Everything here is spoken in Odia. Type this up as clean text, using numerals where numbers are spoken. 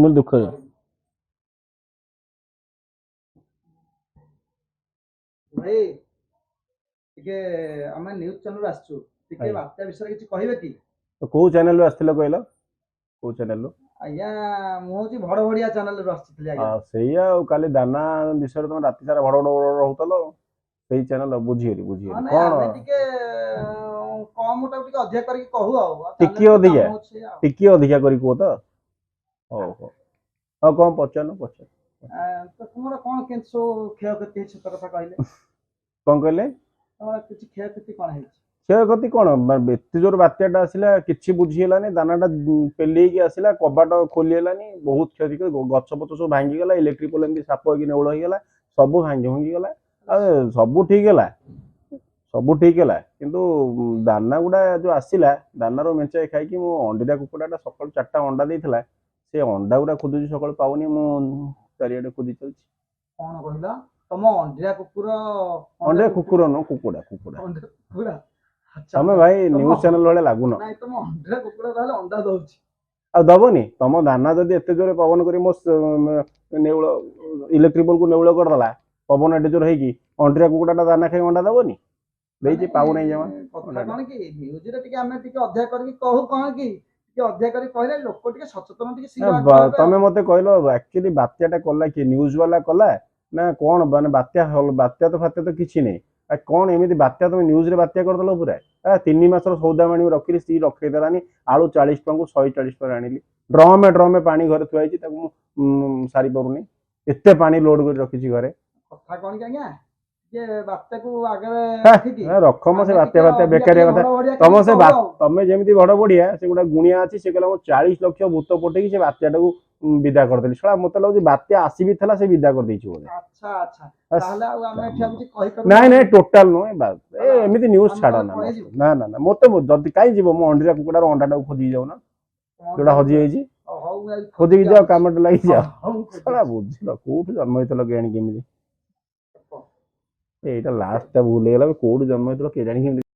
ମୁଁ ଦୁଃଖ। ଭାଇ, ଟିକେ ଆମେ ନ୍ୟୁଜ ଚ୍ୟାନେଲରୁ ଆସିଛୁ, ଟିକେ ଆଜ୍ଞା। ବାତ୍ୟା ବିଷୟରେ କିଛି କହିବେ କି? ତ କୋଉ ଚ୍ୟାନେଲରୁ ଆସିଥିଲ କହିଲ, କୋଉ ଚ୍ୟାନେଲରୁ? ଆଜ୍ଞା, ମୁଁ ହଉଛି ଭଡ ଭଡିଆ ଚ୍ୟାନେଲରୁ ଆସିଥିଲି ଆଜ୍ଞା। ଆଉ ସେଇଆ, ଆଉ କାଲି ଦାନା ବିଷୟରେ ତମେ ରାତି ସାରା ଭଡ ଭଡ ଭଡ ହଉଥିଲ, ସେଇ ଚ୍ୟାନେଲ। ବୁଝିଗଲି, ବୁଝିଗଲି। ନାଇଁ, କଣ? ଆମେ ଟିକେ କମ ଟାକୁ ଟିକେ ଅଧିକା କରିକି କହୁ ଆଉ ଟିକେ channel ର ଅଧିକା? କାମ ହଉଛି ଆଉ। ଟିକେ ଅଧିକା କରି କୁହ ତ। ହଉ ହଉ ହଉ, କଣ ପଚାରୁନ, ପଚାର। ତ ତୁମର କଣ କେମିତି ସବୁ କ୍ଷୟକ୍ଷତି ହେଇଛି, ସତ କଥା କହିଲେ? କଣ କହିଲେ? ତମର କିଛି କ୍ଷୟକ୍ଷତି କଣ ହେଇଛି? କ୍ଷୟକ୍ଷତି କଣ, ଏତେ ଜୋର ବାତ୍ୟାଟା ଆସିଲା, କିଛି ବୁଝି ହେଲାନି। ଦାନାଟା ପେଲି ହେଇକି ଆସିଲା, କବାଟ ଖୋଲି ହେଲାନି। ବହୁତ କ୍ଷତି, ଗଛ ପଛ ସବୁ ଭାଙ୍ଗିଗଲା, ଇଲେକ୍ଟ୍ରିକ ପୋଲ ଏମିତି ସାପ ହେଇକି ନେଉଳ ହେଇଗଲା, ସବୁ ଭାଙ୍ଗି ଭାଙ୍ଗିଗଲା। ଆଉ ସବୁ ଠିକ ହେଲା, ସବୁ ଠିକ ହେଲା, କିନ୍ତୁ ଦାନା ଗୁଡା ଯୋଉ ଆସିଲା, ଦାନାରୁ ମେଞ୍ଚାଏ ଖାଇକି ମୁଁ ଅଣ୍ଡିରା କୁକୁଡ଼ାଟା ସକାଳୁ 4ଟା ଅଣ୍ଡା ଦେଇଥିଲା, ସେ ଅଣ୍ଡା ଗୁଡା ଖୋଜୁଛି ସକାଳୁ, ପାଉନି। ମୁଁ ଚାରିଆଡେ ଖୋଜି ଚାଲିଛି। କଣ କହିଲ? ତମ ଅଣ୍ଡିରା କୁକୁର? ଅଣ୍ଡିରା କୁକୁର ନୁହଁ, କୁକୁଡ଼ା, କୁକୁଡ଼ା। ଅଣ୍ଡିରା କୁକୁଡ଼ା, ଆଚ୍ଛା। ତମେ ଭାଇ ନ୍ୟୁଜ ଚ୍ୟାନେଲ ଭଳିଆ ଲାଗୁନ। ନାଇଁ, ତମ ଅଣ୍ଡିରା କୁକୁଡ଼ା ତାହେଲେ ଅଣ୍ଡା ଦଉଛି? ଆଉ ଦବନି? ତମ ଦାନା ଯଦି ଏତେ ଜୋରେ ପବନ କରି ମୋ ନେଉଳ, ଇଲେକ୍ଟ୍ରିକ ପୋଲକୁ ନେଉଳ କରିଦେଲା, ପବନ ଏତେ ଜୋର ହେଇକି, ଅଣ୍ଡିରା କୁକୁଡ଼ାଟା ଦାନା ଖାଇ ଅଣ୍ଡା ଦବନି? ଦେଇଛି, ପାଉନାହିଁ ଜମା। କଥା କଣ କି, ନ୍ୟୁଜରେ ଟିକେ ଆମେ ଟିକେ ଅଧିକା କରିକି କହୁ। କଣ କି, ଟିକେ ଅଧିକା କରି କହିଲେ ଲୋକ ଟିକେ ସଚେତନ ଟିକେ ଶୀଘ୍ର ହେବେ। ତମେ ମତେ କହିଲ, ଆକ୍ଚୁଆଲି ବାତ୍ୟାଟା କଲା କିଏ? ନ୍ୟୁଜ ବାଲା କଲା ନା କଣ? ମାନେ ବାତ୍ୟା ବାତ୍ୟା ତ ଫାତ୍ୟା ତ କିଛି ନାହିଁ, ଆଉ କଣ ଏମିତି ବାତ୍ୟା ତମେ ନ୍ୟୁଜରେ ବାତ୍ୟା କରିଦେଲ ପୁରା? 3 ମାସର ସଉଦା ଆଣି ରଖିଲି, ସ୍ତ୍ରୀ ରଖେଇ ଦେଲାନି। ଆଳୁ 40 ଟଙ୍କାକୁ 140 ଟଙ୍କା ଆଣିଲି। ଡ୍ରମେ ଡ୍ରମେ ପାଣି ଘରେ ଥୁଆ ହେଇଛି, ତାକୁ ମୁଁ ସାରି ପାରୁନି, ଏତେ ପାଣି ଲୋଡ କରି ରଖିଛି ଘରେ। କଥା କଣ କି ଆଜ୍ଞା, ଟିକେ ବାତ୍ୟାକୁ ଆଗରେ ହେ, ରଖିକି ରଖ ମ ସେ ଆମେ ବାତ୍ୟା ଟିକେ ବାତ୍ୟା ଅଧିକା ବେକାରିଆ ଟିକେ କଥା। ଭଡ ଭଡିଆ ତମ କରିକି ସେ କହୁ ଆଉ। ତମେ ଯେମିତି ବଡ ବଢିଆ, ସେ ଗୋଟେ ଗୁଣିଆ ଅଛି, ସେ କହିଲା ମୁଁ 40 ଲକ୍ଷ ଭୂତ ପଠେଇକି ସେ ବାତ୍ୟାଟାକୁ ବିଦା କରିଦେଲି। ଶଳା, ମତେ ଲାଗୁଛି ବାତ୍ୟା ଆସିବି ଥିଲା, ସେ ବିଦା କରିଦେଇଛି ବୋଧେ। ଆଚ୍ଛା ଆଚ୍ଛା। ବାସ୍। ତାହେଲେ ଆଉ ଆମେ ଏଠି ଆଉ କିଛି କହିପାରିବୁ? ନାଇଁ ନାଇଁ, ଟୋଟାଲ ନୁହେଁ। ଏ ଏମିତି ନ୍ୟୁଜ ଆମେ ଛାଡ ତାହେଲେ ନା। ପଳେଇଯିବୁ? ନା ନା ନା, ମତେ ଯଦି କାଇଁ ଯିବ? ମୋ ଅଣ୍ଡିରା କୁକୁଡ଼ାର ଅଣ୍ଡାଟାକୁ ଖୋଜିକି ଯାଉନ, ଯୋଉଟା ହଜି ଯାଇଛି। ହଉ, ମୁଁ ଯାଇ ଖୋଜିକି ଯାଅ, କାମଟା ଲାଗି ଯାଅ। ହଉ, ମୁଁ ଖୋଜିକି ଶଳା, ବୁଝିଲ, କୋଉଠୁ ଜନ୍ମ ହେଇଥିଲ କେଜାଣି କେମିତି? ଏଇଟା ଲାଷ୍ଟଟା ଭୁଲ ହେଇଗଲା। କୋଉଠୁ ଜନ୍ମ ହେଇଥିଲ କେଜାଣି କେମିତି?